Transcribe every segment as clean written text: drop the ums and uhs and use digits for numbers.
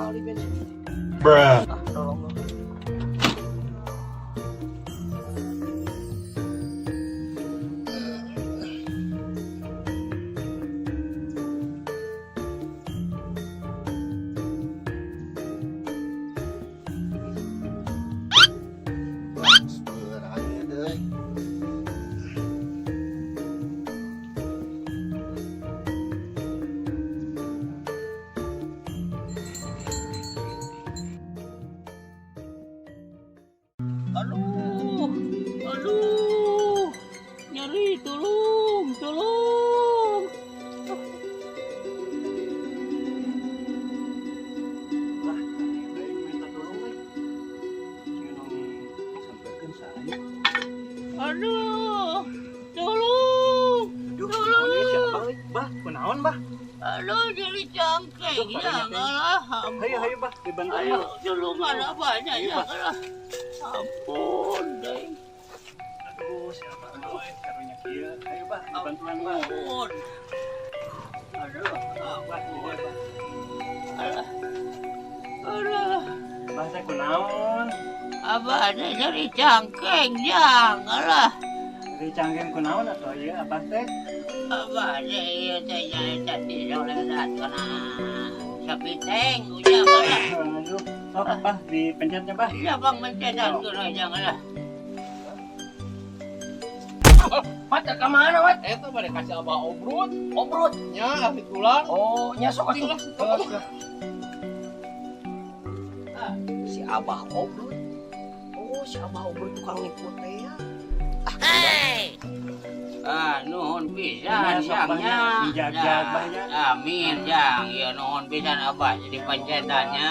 Kali bensin. Bruh. Ah, tolong. Beurang deui. Aduh, aduh, nyeri, tolong, tolong. Lah, minta tolong euy. Sieun sampeurkeun saha nya? Aduh, tolong, Aduh, kunaon ieu si Abah euy? Bah, kunaon, Bah? Aduh, nyeri cangkeng, Aduh, ya, ngalah, ampun. Hayu, hayu, Bah, dibantuan, Ayo, Bah. tulungan abahnya, Ayo, ya, Bah. ngalah. Ampun, deh. Aduh, si Abah euy, karunya kieu. Hayu, Bah, dibantuan, Bah. Ampun. Aduh, Bah, ieu, ampun. Bah. Alah. Aduh. Bah, teh kunaon? Abah teh nyeri cangkeng, jang, alah. Nyeri cangkeng kunaon atuh ieu Abah teh? Abah teh ieu teh nyaeta disoledat kana sapiteng ujang alah. Aduh, sok Bah, dipencetnya, Bah. Iya bang mencetan kana jang alah. Wat, ka mana, Wat? Eta bade kasih Abah Obrut. Obrut. Nya ahli tulang. Oh, nya sok atuh. Tinggal. Si Abah Obrut. Oh, si Abah Obrut tukang nipu teh ya. Ah, nuhun pisan Nya, sok, Bah, jangnya. nya. Dijaga, Bah, nya. Amin jang, ieu nuhun pisan Abah jadi pencetannya.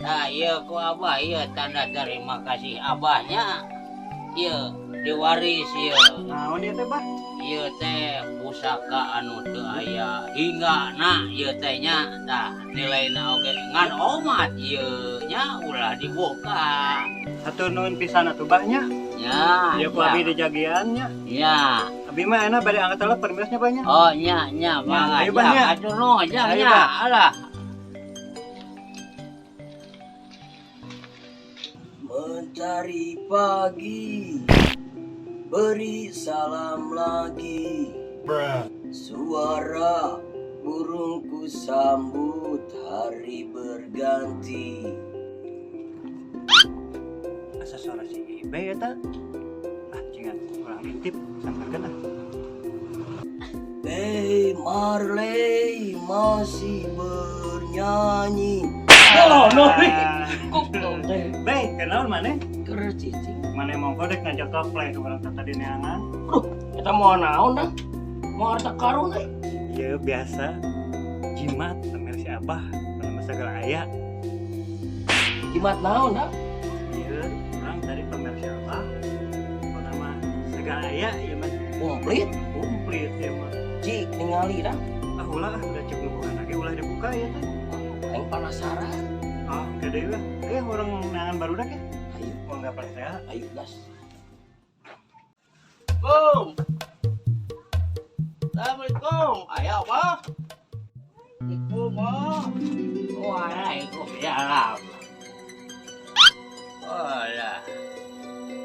Tah ieu ku Abah ieu tanda terima kasih Abahnya. Ieu diwaris ieu. Naon ieu teh, Bah? Ieu teh pusaka anu teu aya hinggana ieu teh nya. Tah nilaina oge ngan omat ieu nya ulah dibuka. Hatur nuhun pisan atuh, Bah, nya. Nya. Ieu ku abi dijagian nya. Nya. Abi mah enak bade angkat telepon beres nya, Bah, nya. Oh nya nya mangga. Ayo, Bah, nya. Atur nuhun jang Ayo, nya. Bah. Alah. Mentari pagi beri salam lagi. Bruh. Suara burungku sambut hari berganti. Asa suara si Ibe eta. Ah, cingan urang intip sampeurkeun ah. Hey Marley masih bernyanyi. Oh, no. Kok teh Be, kenaon maneh? keur cicing. Maneh mongko dek ngajak gaplay ke urang teh tadi neangan. Eta mau naon dah? Mau harta karun eh. Ieu biasa jimat pamer si Abah kana mah sagala aya. Jimat naon dah? Ieu urang tadi pamer si Abah. Pokona mah sagala aya ieu mah Komplit. komplit ieu mah. Cik ningali dah. Ah ulah ah udah cek bukan lagi ulah dibuka ya teh. Aing penasaran. Ah, gede lah. Eh, urang neangan barudak ya. Ayo, Mau gaplay teh. ayo gas. Assalamualaikum. Assalamualaikum. Aya apa? Assalamualaikum, Bah. Waalaikumsalam. Walah.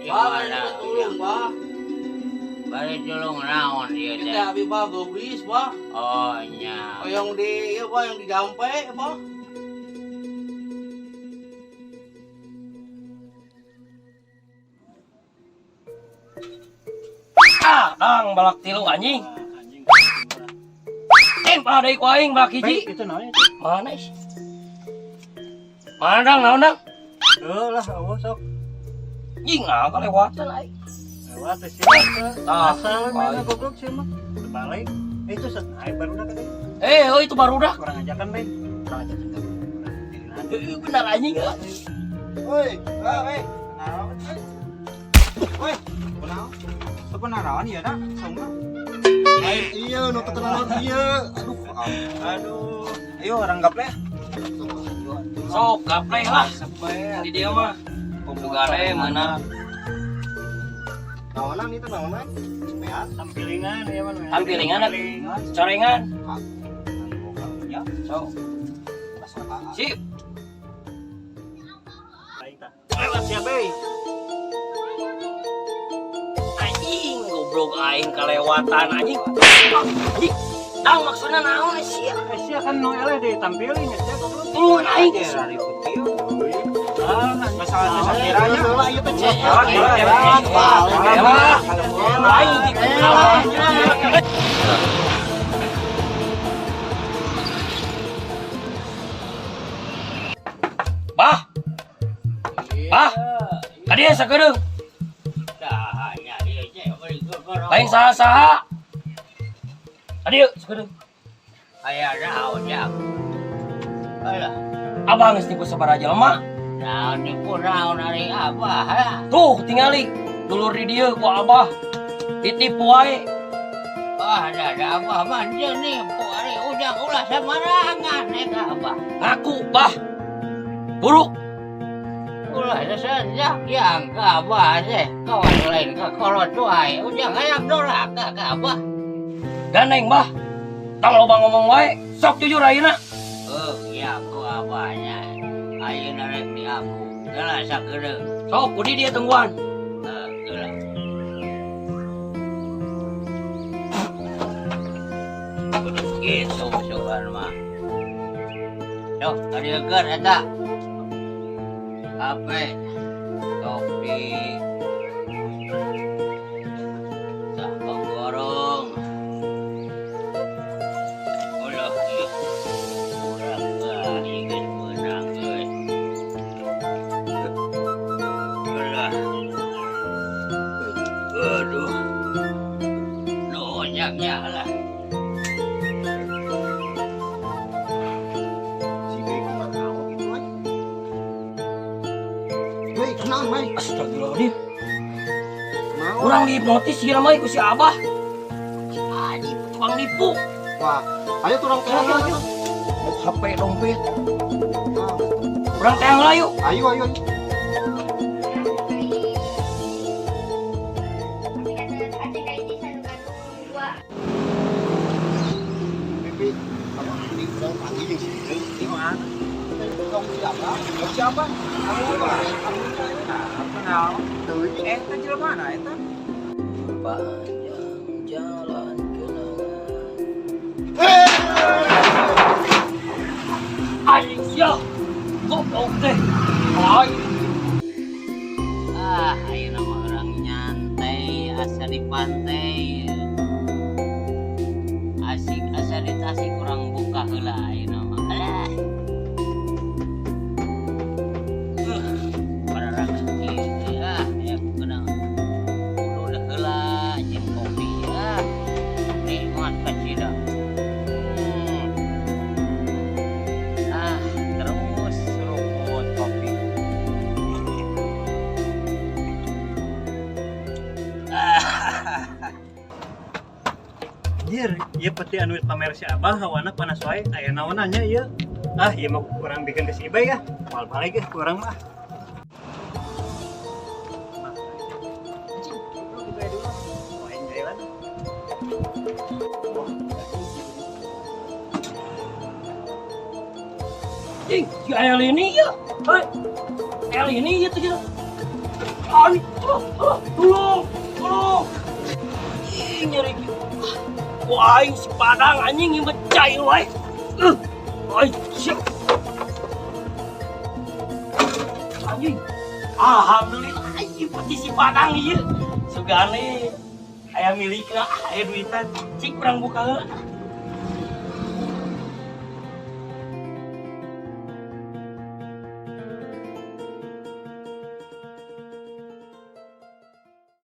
Bah, bade tulung, Bah. Bade tulung naon ieu Ieu teh? teh abi Bah geulis, Bah. Oh nya. Hoyong di ieu Bah, yang dijampe, Bah. Ah, dang balak tilu anjing. Anjing. Eh, pada deui ku aing balak hiji. Baik, itu naon itu? Mana is? Mana dang naon dang? Heuh lah, eueuh sok. Jing ah kelewatan aing. Lewat teh sih. Ah, Asal mana aing. goblok sih mah. Terbalik. Eh, itu set naik barudak tadi. Eh, oh itu barudak. Kurang ajakan, Be. Kurang ajakan kamu. Eh, benar anjing ah. Woi, ah, weh. Naon? Woi, kunaon? Teu penarawan ieu da, songna. Lain ieu nu teu kenalan ieu. Aduh, aduh. Ayo urang gaple. Sok gaple lah. Di dia mah. Bugare mana? Naonan itu naonan? Sepean. Tampilingan ya mah. Tampilingan, corengan. Ya, Sok. Sip. Lewat siapa euy? Anjing goblok aing kalewatan anjing. Anjing. Tang maksudna naon sia? Eh sia kan nu eleh ditampilin ya sia goblok. Tulungan aing. Ah, Masalah sakiranya. Heula ieu teh cek. Aing Bah. Bah. Kadieu sakedeung. Dah nya ieu cek beli gorong. Lain saha-saha. Kadieu sakedeung. Aya naon ya. Alah, Abah geus nipu sabaraha jelema. naon nipu naon ari abah ha? Tuh tingali dulur di dieu ku Abah. Ditipu wae. Ah, da da abah mah dia nipu ari ujang ulah samarangan ka abah. Ngaku, Bah. Buruk. Ulah sesejak yang ka abah teh. Kawan lain ka kolot wae ujang hayang doraka ka abah. Gandeng, Bah. Tong loba ngomong wae, sok jujur ayeuna. Oh, ya ku abahnya. Ayeuna rek diaku. Geula sakedeung. Sok ku di dieu tungguan. Heuh, geula. Gitu sugan mah. Sok kadiekeun eta. HP topi tah gorong. Ulah ieu. Urang ah ieu geus meunang euy. Ulah. Aduh. Nuhun nya lah. Si Bay kumaha gitu we. Bay, kunaon Bay? Astagfirullahaladzim. Kunaon? Urang dihipnotis sih namanya ku si Abah. Si Adi tukang nipu. Wah, ayo turang teang ayo. HP dompet. Urang teang lah yuk. Ayo ayo. Pipi, apa ini urang panggil jeung si Dede. Di mana? Tong siapa? Tong siapa? Apa naon? Teuing. Eta jelema mana eta? Panjang jalan kenangan. Anjing sia. Goblok teh. Aing. Ah, ayeuna mah urang nyantai asa di pantai. Asik asa di Tasik urang buka heula ayeuna mah. Alah. Pararang kieu teh ah, ya kena kudu heula jeung kopi ah. Nikmat kacida. Ah, terus seruput kopi. Anjir, ieu peti anu pamer si Abah hawana panas wae, aya naonan nya ieu. Ah, ieu mah kurang bikin ke si Ibay ah. Moal balik ah kurang mah. Anjing, goblok itu aya dulu. Oh, aing jalan. Anjing, si El ini ya. Hei. El ini ya tuh ya. Anjing, tolong, tolong, tolong. Anjing nyeri. Wah, aing si Padang anjing yang becai wae. Aing siap. Anjing. Alhamdulillah anjing peti si Padang ieu. Sugane aya milikna, aya duitan. Cik urang buka heula.